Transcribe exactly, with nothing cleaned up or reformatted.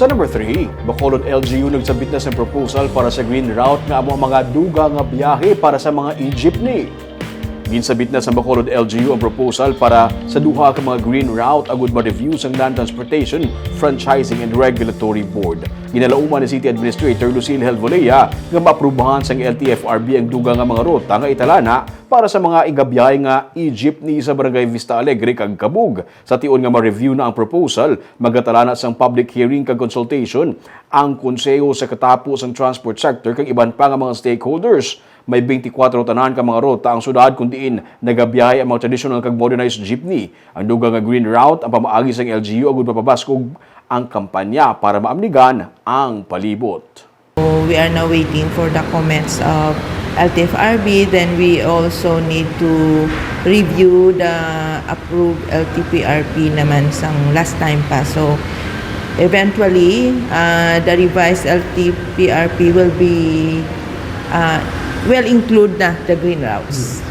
Sa number three, Bacolod L G U nagsabit na sa proposal para sa green route nga amo ang mga dugang nga biyahe para sa mga e-jeepney. Ginsabit na sa Bacolod L G U ang proposal para sa duha ka mga green route agud ma-review sang Land Transportation Franchising and Regulatory Board. Ginalauman ni City Administrator Lucille Helvolea nga maaprubahan sang L T F R B ang dugang nga mga ruta nga italana para sa mga igabiyahe nga e-jeepney sa Barangay Vista Alegre kag Cabug. Sa tion nga ma-review na ang proposal, magatalana sang public hearing kag consultation ang konseho sa katapo sang transport sector kag iban pa nga mga stakeholders. May twenty-four tanan ka mga ruta ang syudad kun diin nagabiyahe ang mga traditional kag modernized jeepney. Ang dugang nga green route ang pamaagi sang L G U agud mapabaskog ang kampanya para maamnigan ang palibot. So, we are now waiting for the comments of L T F R B. Then we also need to review the approved L T P R P naman sang last time pa. So eventually, uh, the revised L T P R P will be uh, will include na the green routes.